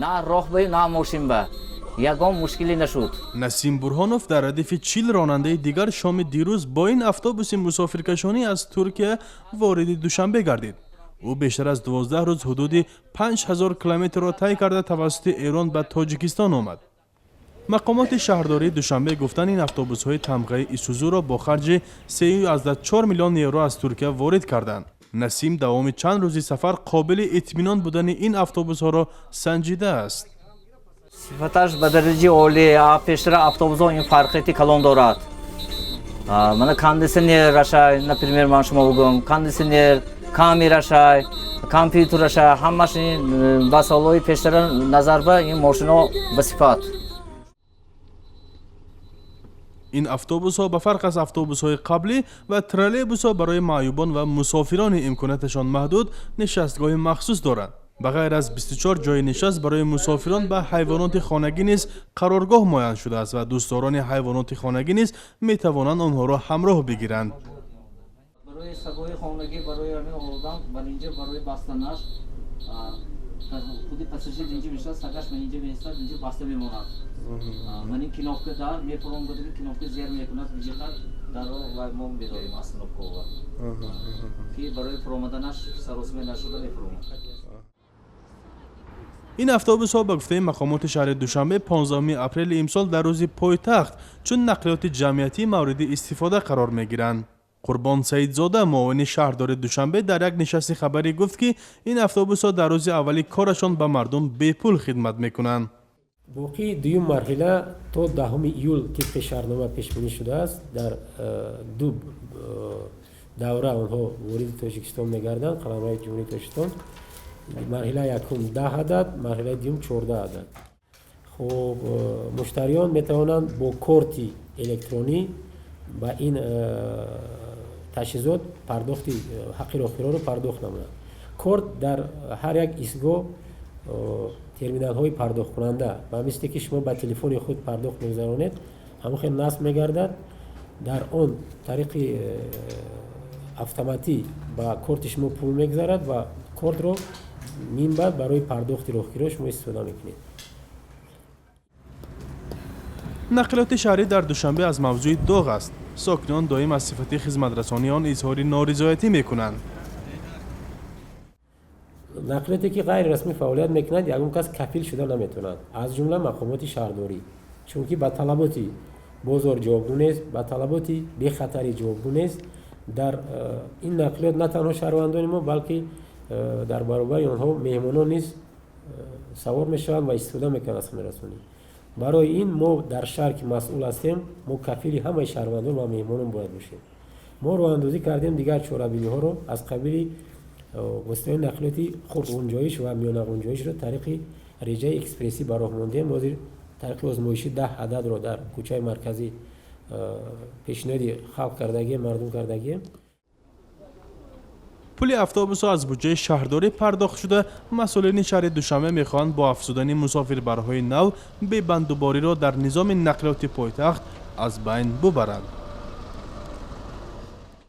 На роҳ ба, на мошин ба ягон мушкилӣ нашуд. Насим Бурҳонов дар радифи 40 ронандаи дигар шоми дирӯз бо ин автобуси мусофиркашонӣ аз Туркия вориди Душанбе гардид. Ӯ бештар аз 12 рӯз ҳудуди 5000 километрро тай карда, тавассути Эрон ба Тоҷикистон омад. Мақомоти шаҳрдории Душанбе гуфтанд, ин автобусҳои тамғаи Исузуро бо харҷи 3,4 миллион евро аз Туркия ворид карданд. Насим давоми чанд рӯзи сафар қобили итминон будани ин автобусҳоро санҷидааст. Сифаташ ба дараҷаи олӣ. Пештара автобусҳо ин фарқияти калон дорад. Мана, кондиционерашай, например, ман шумо бигӯям, кондиционер, камерашай, компютерашай, ҳамаш ин ба солҳои пештара назар ба ин мошино ба сифат. Ин автобусҳо, ба фарқ аз автобусҳои қаблӣ ва троллейбусҳо, барои маъюбон ва мусофирони имконияташон маҳдуд нишастгоҳи махсус доранд. Ба ғайр аз 24 ҷойи нишаст барои мусофирон, ба ҳайвоноти хонагӣ низ қароргоҳ муайян шудааст ва дӯстдорони ҳайвоноти хонагӣ низ метавонанд онҳоро ҳамроҳ бигиранд. Барои сагои хонагӣ, барои ҳамин одам бар инҷа барои бастанаш, худи пассажир инҷа мешавад, сагаш ман инҷа меистад, инҷа баста мемонад. Ман ин кнопка дар мепуром, гудаги кнопка зер мекунад, биҷиқад даро ва мо медорем остановкова, ки барои фуромаданаш саросима нашуда мефуромад. Ин автобусҳо, ба гуфтаи мақомоти шаҳри Душанбе, 15 апрели имсол дар рӯзи пойтахт чун нақлиёти ҷамъиятӣ мавриди истифода қарор мегиранд. Қурбон Саидзода, муовини шаҳрдори Душанбе, дар як нишасти хабарӣ гуфт, ки ин автобусҳо дар рӯзи аввали корашон ба мардум бепул хидмат мекунанд. Боқии дуюм марҳила то 10 июл тибқи шартнома пешбинӣ шудааст. Дар ду давра онҳо вориди Тоҷикистон мегарданд, қаламрави Ҷумҳурии Тоҷикистон. Марҳилаи якум 10 адад, марҳилаи дуюм 14 адад. Хуб, муштариён метавонанд бо корти электронӣ ба ин таҷҳизот пардохти ҳаққи роҳкироро пардохт намоянд. Корт дар ҳар як истгоҳ терминалҳои пардохткунанда, ба мисле ки шумо ба телефони худ пардохт мегузаронед, ҳамон хел насб мегардад. Дар он тариқи автоматӣ ба корти шумо пул мегузарад ва кортро минбаъд барои пардохти роҳкиро шумо истифода мекунед. Нақлиёти шаҳрӣ дар Душанбе аз мавзӯи доғ аст. Сокинон доим аз сифати хизматрасонии он изҳори норизоятӣ мекунанд. Нақлиёте ки ғайрирасмӣ фаъолият мекунад, ягон кас кафил шуда наметавонад, аз ҷумла мақомоти шаҳрдорӣ, чунки ба талаботи бозор ҷавобгӯ нест, ба талаботи бехатарӣ ҷавобгӯ нест. Дар ин нақлиёт на танҳо шаҳрвандони мо, балки дар баробари онҳо меҳмонон низ савор мешаванд ва истифода мекунанд аз хизматрасонӣ. Барои ин мо дар шаҳр ки масъул ҳастем, мо кафили ҳамаи шаҳрвандон ва меҳмонон бояд бошем. Мо роҳандозӣ кардем дигар чорабиниҳоро аз қабили воситаҳои нақлиёти хурдғунҷоиш ва миёнағунҷоишро тариқи реҷаи экспрессӣ ба роҳ мондем. Ҳозир тариқи озмоишӣ 10 ададро дар кӯчаи марказӣ пешниҳоди халқ кардагием, мардум кардагием. Пули автобусҳо аз буҷаи шаҳрдорӣ пардохт шуда, масъулини шаҳри Душанбе мехоҳанд бо афзудани мусофирбарҳои нав бебандубориро дар низоми нақлиёти пойтахт аз байн бубаранд.